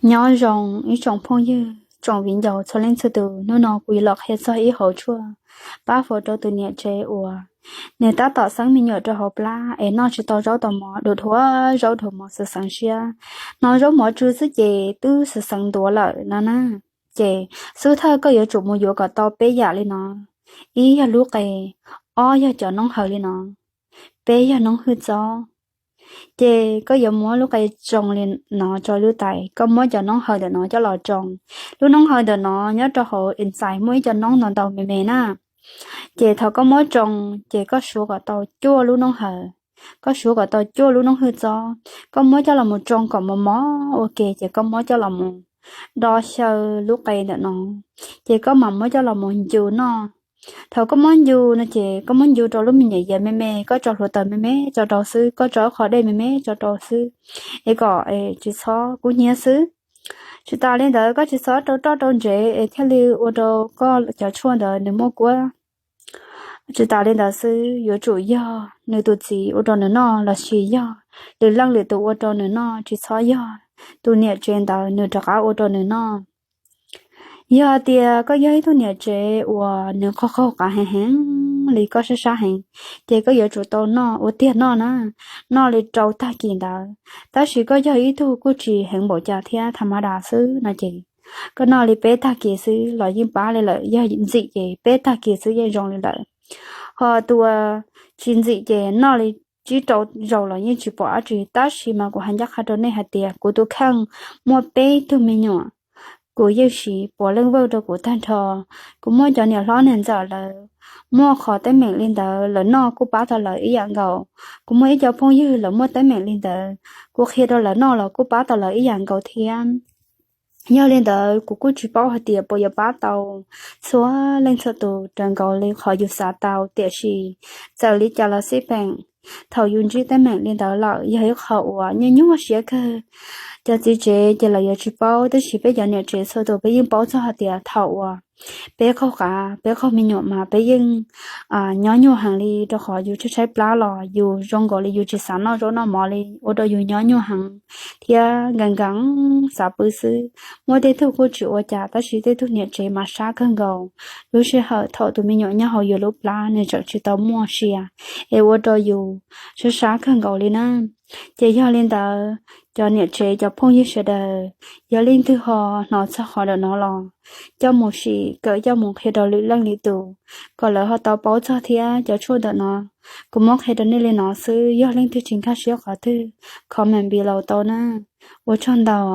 Nyob zoo ib tsoom phooj ywg, tsoom viv ncaus txhua leej txhua tus, hnub no kuv yuav los qhia txog ib hauv tshuaj pab fua rau tus niam tsev uas nws tab tom xeeb me nyuam rau hauv plab es noj tsis tau zaub tau mov, dhuav zaub dhuav mov xwb xeev siab, hnov zaub mov tsw xwb ces twb xwb xeev ntuav lawm no na. Ces xub thawj koj yuav tsum mus yuav kom tau peb yam li no. Ib yog lub qe, ob yog cov noob hawv li no, peb yog noob hwj txob. Ces koj yuav muab lub qe tsoo li no rau lub tais, koj muab cov noob hawv ntawm no coj los tsoo. Lub noob hawv ntawm no nyob rau hauv enzyme muaj ib co noob ntau ntau me me na. Ces thaum koj muab tsoo, ces koj suav kom tau cuaj lub noob hawv, koj suav kom tau cuaj lub noob hwj txob, koj muab coj los mus tsoo kom mos mos ua ke, ces koj muab coj los mus do xyaw lub qe ntawm no, ces koj mam muab coj los mus ncu noj. Thaum koj muab ncu no ces koj muab ncu rau lub me nyuam yias me me, koj tso hluav taws me me tso rau xwb, koj tso qho dej me me tso rau xwb, es kom tsis txhob kub hnyiab xwb. Tsis tas li ntawd, koj tsis txhob rau roj rau ntsev es thiaj li ua rau koj cov tshuaj ntawd nws muaj kuab. Tsis tas li ntawd xwb, yuav tsum yog nws tus txiv ua rau nws noj lossis yog lwm leej lwm tus ua rau nws noj, tsis txhob yog tus niam tsev ntawd nws rov qab ua rau nws noj. Yog tias koj yog ib tug niam tsev uas nws qaug qaug qav heev heev li, koj sab sab heev, ces koj yuav tsum tau noj ua tiag noj na, noj li rau tag kis ntawd. Tab sis koj yog ib tug kuj tsis heev npaum cas thiab, tham ma das xwb no ces koj noj li peb tag kis xwb los yeej pab li lawm, yog ntxim ces peb tag kis xwb yeej zoo li lawm. Ho tus tsis ntxim ces noj li tsib rau zaus los yeej tsis pom dab tsi. Tab sis mas kuv hais ncaj qha rau nej hais tias kuv tus kheej muaj peb tug me nyuam, kuv yeej siv puav leej vawj rau kuv tag nrho. Kuv muaj cov niam hlob niam ntxawm lawv muaj qhov teeb meem li ntawd, lawv noj kuj pab tau lawv ib yam nkaus. Kuv muaj ib co phooj ywg lawv muaj teeb meem li ntawd, kuv qhia rau lawv noj los kuj pab tau lawv ib yam nkaus thiab. Yog li ntawd kuv kuj tsis paub hais tias puas yuav pab tau txhua leej txhua tus raws nkaus li qhov yus xav tau, tiam sis txawm li cas los xij peem, thaum yus ntsib teeb meem li ntawd lawm yog ib qho uas nyuaj nyuaj siab kawg. Cov txiv tsev ces lawv yuav tsis paub, tab sis peb cov niam tsev txhua tus peb yeej paub txog hais tias thaum uas peb qaug qav, peb qaug me nyuam mas peb yeej nyob nyuaj heev li, rau qhov yus tshaib tshaib plab los yus zoo nkaus li yus tsis xav noj zaub noj mov li, ua rau yus nyob nyuaj heev thiab nkees nkees xav pw xwb. Muaj tej tug kuj tsis ua cas, tab sis tej tug niam tsev mas sab kawg nkaus. Lub sij hawm thaum tus me nyuam nyob hauv yus lub plab nws tseem tsis tau muaj sia, es ua rau yus sab sab kawg nkaus li na. Ces yog li ntawd, cov niam tsev cov phooj ywg sawv daws, yog leej twg ho hnov txog qhov ntawm no los coj mus sim kawm, coj mus qhia rau lwm leej lwm tus kom lawv ho tau paub txog thiab. Cov tshuaj ntawm no kuv muab qhia rau nej li no xwb, yog leej twg tsis nkag siab qhov twg, comment below tau na. Ua tsaug ntau.